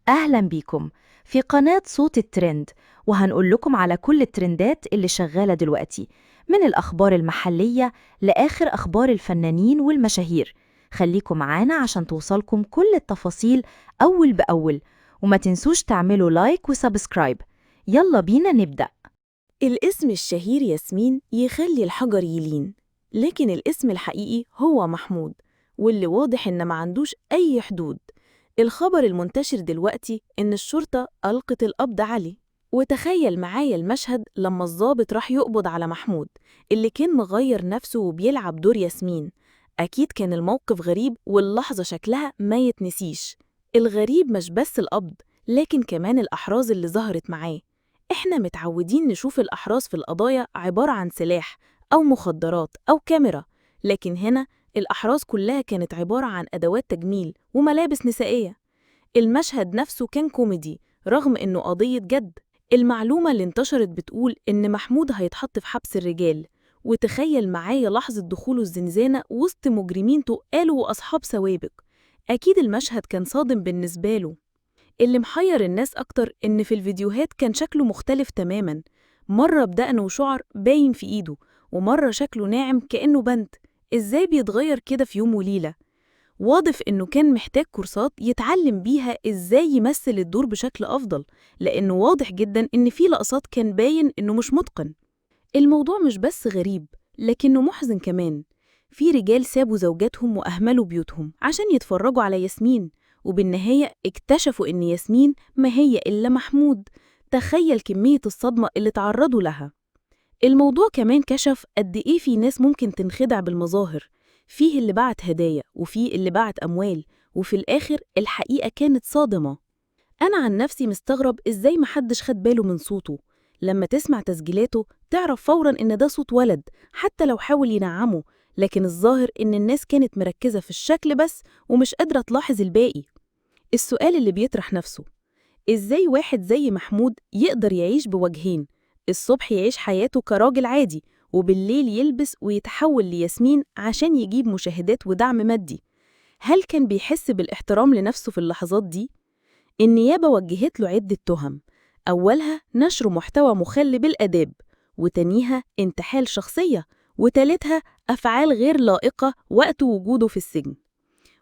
أهلا بيكم في قناة صوت الترند، وهنقول لكم على كل الترندات اللي شغالة دلوقتي، من الأخبار المحلية لآخر أخبار الفنانين والمشاهير. خليكم معانا عشان توصلكم كل التفاصيل أول بأول، وما تنسوش تعملوا like و subscribe. يلا بينا نبدأ. الاسم الشهير ياسمين يخلي الحجر يلين، لكن الاسم الحقيقي هو محمود، واللي واضح إن ما عندوش أي حدود. الخبر المنتشر دلوقتي إن الشرطة ألقت القبض عليه، وتخيل معايا المشهد لما الضابط راح يقبض على محمود اللي كان مغير نفسه وبيلعب دور ياسمين. أكيد كان الموقف غريب واللحظة شكلها ما يتنسيش. الغريب مش بس القبض، لكن كمان الأحراز اللي ظهرت معاه. إحنا متعودين نشوف الأحراز في القضايا عبارة عن سلاح أو مخدرات أو كاميرا، لكن هنا الأحراز كلها كانت عبارة عن أدوات تجميل وملابس نسائية. المشهد نفسه كان كوميدي رغم إنه قضية جد. المعلومة اللي انتشرت بتقول إن محمود هيتحط في حبس الرجال، وتخيل معايا لحظة دخوله الزنزانة وسط مجرمين تقال وأصحاب سوابق. أكيد المشهد كان صادم بالنسبة له. اللي محير الناس أكتر إن في الفيديوهات كان شكله مختلف تماماً، مرة بدقن وشعر باين في إيده، ومرة شكله ناعم كأنه بنت. إزاي بيتغير كده في يوم وليلة؟ واضح إنه كان محتاج كورسات يتعلم بيها إزاي يمثل الدور بشكل أفضل، لأنه واضح جداً إن في لقطات كان باين إنه مش متقن. الموضوع مش بس غريب، لكنه محزن كمان. في رجال سابوا زوجاتهم وأهملوا بيوتهم عشان يتفرجوا على ياسمين، وبالنهاية اكتشفوا إن ياسمين ما هي إلا محمود. تخيل كمية الصدمة اللي تعرضوا لها. الموضوع كمان كشف قد إيه في ناس ممكن تنخدع بالمظاهر. فيه اللي بعت هدايا، وفيه اللي بعت أموال، وفي الآخر الحقيقة كانت صادمة. أنا عن نفسي مستغرب إزاي محدش خد باله من صوته. لما تسمع تسجيلاته تعرف فوراً إن ده صوت ولد، حتى لو حاول ينعمه، لكن الظاهر إن الناس كانت مركزة في الشكل بس ومش قادرة تلاحظ الباقي. السؤال اللي بيطرح نفسه، إزاي واحد زي محمود يقدر يعيش بوجهين؟ الصبح يعيش حياته كراجل عادي، وبالليل يلبس ويتحول لياسمين عشان يجيب مشاهدات ودعم مادي. هل كان بيحس بالاحترام لنفسه في اللحظات دي؟ النيابة وجهت له عدة تهم، أولها نشر محتوى مخل بالآداب، وتانيها انتحال شخصية، وتالتها أفعال غير لائقة وقت وجوده في السجن.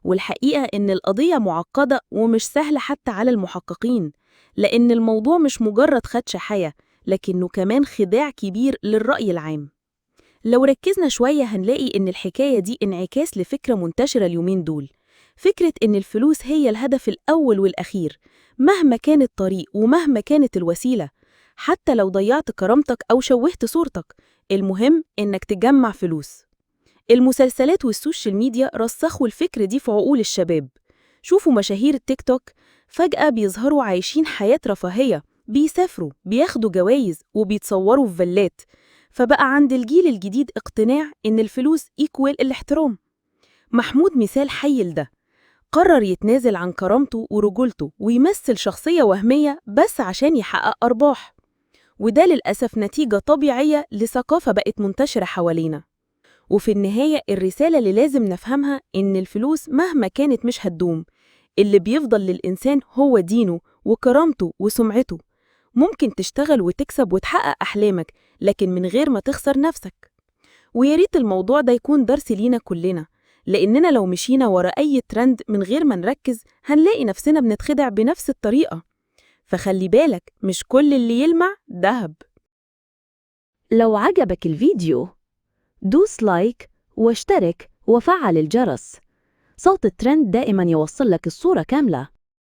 والحقيقة إن القضية معقدة ومش سهلة حتى على المحققين، لأن الموضوع مش مجرد خدش حياة، لكنه كمان خداع كبير للرأي العام. لو ركزنا شوية هنلاقي إن الحكاية دي انعكاس لفكرة منتشرة اليومين دول، فكرة إن الفلوس هي الهدف الأول والأخير، مهما كان الطريق ومهما كانت الوسيلة، حتى لو ضيعت كرامتك أو شوهت صورتك، المهم إنك تجمع فلوس. المسلسلات وال social media رسخوا الفكرة دي في عقول الشباب. شوفوا مشاهير التيك توك فجأة بيظهروا عايشين حياة رفاهية، بيسافروا، بياخدوا جوايز، وبيتصوروا في فيلات. فبقى عند الجيل الجديد اقتناع إن الفلوس equal الاحترام. محمود مثال حي لده، قرر يتنازل عن كرامته ورجولته ويمثل شخصية وهمية بس عشان يحقق أرباح، وده للأسف نتيجة طبيعية لثقافة بقت منتشرة حوالينا. وفي النهاية الرسالة اللي لازم نفهمها إن الفلوس مهما كانت مش هتدوم، اللي بيفضل للإنسان هو دينه وكرامته وسمعته. ممكن تشتغل وتكسب وتحقق أحلامك، لكن من غير ما تخسر نفسك. وياريت الموضوع ده يكون درس لينا كلنا، لأننا لو مشينا ورا أي ترند من غير ما نركز هنلاقي نفسنا بنتخدع بنفس الطريقة. فخلي بالك، مش كل اللي يلمع دهب. لو عجبك الفيديو دوس like واشترك وفعل الجرس. صوت الترند دائما يوصل لك الصورة كاملة.